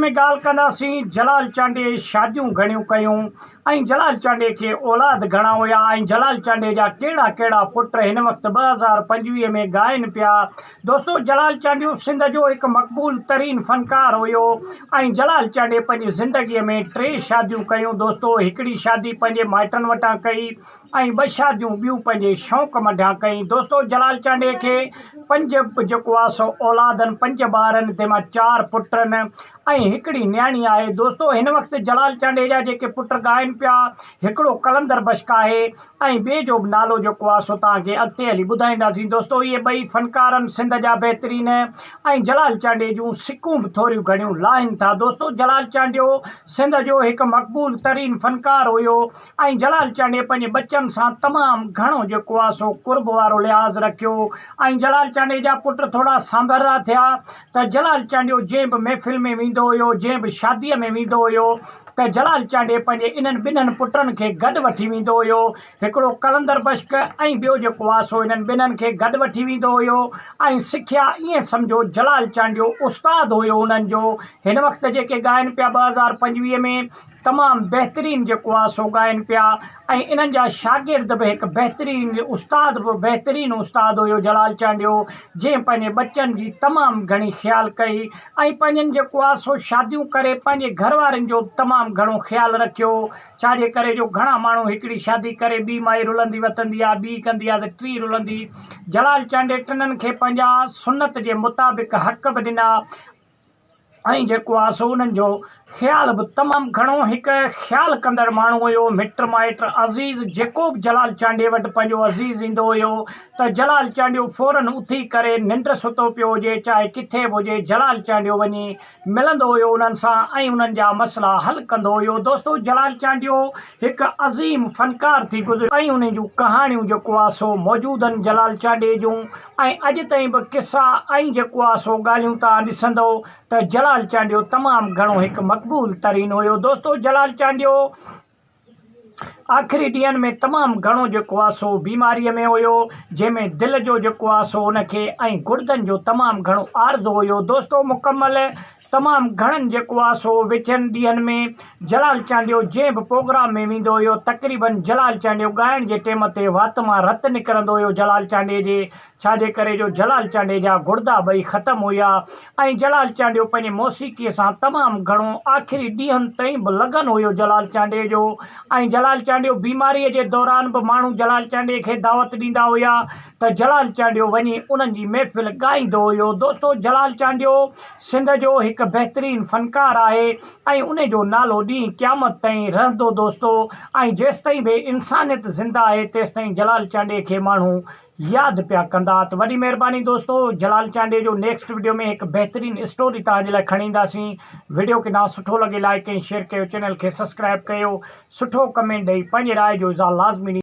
۾ ڳالهه ڪنداسين جلال چانڊيي شاديون گهڻيون ڪيون ۽ جلال چانڊيي کي اولاد گهڻا هيا ۽ جلال چانڊيي جا ڪهڙا ڪهڙا پٽ هن وقت 2025 ۾ ڳائن پيا. دوستو جلال چانڊيو سنڌ جو هڪ مقبول ترين فنڪار هيو ۽ جلال چانڊيي پنهنجي زندگي ۾ ٽي شاديون ڪيون دوستو هڪڙي شادي پنهنجي مائٽن وٽان ڪئي ۽ ٻه شاديون ٻيون پنهنجي شوق منجهان ڪئين. دوستو جلال چانڊيي کي پنج جيڪو آ سو اولادن پنج ٻارن تنهن مان چار پٽن ۽ هڪڙي نياڻي آهي. دوستو هن وقت جلال چانڊيي جا جيڪي پٽ ڳائن پيا هڪڙو قلندر بشڪ آهي ۽ ٻئي جو به نالو جيڪو آ سو توهان کي اڳتي هلي ٻڌائينداسين. دوستو اهي ٻئي فنڪارن سنڌ جا بهترين ۽ جلال چانڊيي جون سڪون به ٿوريون گهڻيون لاهين ٿا. دوستو جلال چانڊيو سنڌ جو هڪ مقبول ترين فنڪار هيو. ۽ جلال چانڊيي پنهنجي ٻچن سان تمام گهڻو جيڪو آ سو قرب وارو لحاظ رکيو ۽ جلال چانڊيي جا پٽ ٿورا سانڀرا ٿيا ته جلال چانڊيو جنهن به محفل ۾ ويندو هيو جنهن به شاديء ۾ ويندو هيو ته جلال چانڊيي پنهنجي انهن ٻنهن پٽن کي گڏ وٺي ويندو هيو هڪڙو قلندر بشڪ ۽ ٻيو جيڪو آ سو انهن ٻنهن کي گڏ وٺي ويندو هيو ۽ سکيا ائين سمجهو جلال چانڊيو استاد هيو انهن جو هن وقت جيڪي ڳائن پيا 2025 ۾ تمام بهترين جيڪو آ سو ڳائن پيا ۽ انهن جا شاگرد به هڪ بهترين استاد به بهترين استاد هيو جلال چانڊيو جنهن پنهنجي ٻچن جي تمام گهڻي خيال ڪئي ۽ پنهنجن جيڪو آ سو شاديون ڪري پنهنجي گهر وارن جو به تمام گهڻو خيال رکيو ڇا جي ڪري جو گهڻا ماڻهو هڪڙي شادي ڪري ٻي مائي رلندي وتندي آ ٻي ڪندي آ ته ٽي رلندي جلال چانڊيي ٽنن کي پنهنجا سنت جي مطابق حق به ڏنا ۽ جيڪو آ سو انهن جو خيال به تمام گهڻو هڪ خيال ڪندڙ ماڻهو هيو مٽ مائٽ عزيز جيڪو به جلال چانڊيي وٽ پنهنجو عزيز ايندو هيو ته جلال چانڊيو فورن اٿي ڪري ننڊ ستو پيو هجي چاهي ڪٿي به هجي جلال چانڊيو وڃي ملندو هيو انهن سان ۽ انهن جا مسئلا حل ڪندو هيو دوستو جلال چانڊيو هڪ عظيم فنڪار ٿي گذريو ۽ انهن جون ڪهاڻيون جيڪو آ سو موجود آهن جلال چانڊيي جون ۽ اڄ تائين به قصا ۽ جيڪو آ سو ڳالهيون توهان ڏسندؤ ته جلال چانڊيو تمام گهڻو هڪ مقبول ترين هيو دوستو جلال چانڊيو آخري ڏينهن ۾ تمام گهڻو جيڪو آ سو بيماري ۾ هيو جنهن ۾ دل جو جيڪو آ سو ان کي ۽ گڙدن جو تمام گهڻو عارضو هيو دوستو مڪمل تمام گهڻن جيڪو آ سو وچن ڏينهن ۾ جلال چانڊيو جنهن به پوگرام ۾ ويندو هيو تقريبن جلال چانڊيو ڳائڻ جي ٽيم تي وات مان رت نڪرندو هيو جلال چانڊيي جي ڇا جي ڪري جو جلال چانڊيي جا گڙدا ٻئي ختم هيا ۽ جلال چانڊيو پنهنجي موسيقي سان تمام گهڻو آخري ڏينهن تائين به لگن هيو جلال چانڊيي جو ۽ جلال چانڊيو بيماري جي دوران به ماڻهو جلال چانڊيي کي دعوت ڏيندا هيا ته جلال چانڊيو وڃي انهن جي محفل ڳائيندو هيو. دوستو جلال چانڊيو سنڌ جو هڪ بهترين فنڪار آهي ۽ انهي جو نالو ڏينهن قيامت تائين رهندو دوستو ۽ جيستائين به انسانيت زنده آهي تيستائين جلال چانڊيي کي ماڻهو ياد پيا ڪندا ته وڏي مهرباني دوستو جلال چانڊيي جو نيڪسٽ وڊيو ۾ هڪ بهترين اسٽوري توهان جي لاء کڻي اينداسين وڊيو کي توهان سٺو لڳي لائڪ ۽ شيئر ڪيو چينل کي سبسڪرائب ڪيو سٺو ڪمينٽ ڏئي پنهنجي راء جو اظهار لازمي ڏيندا.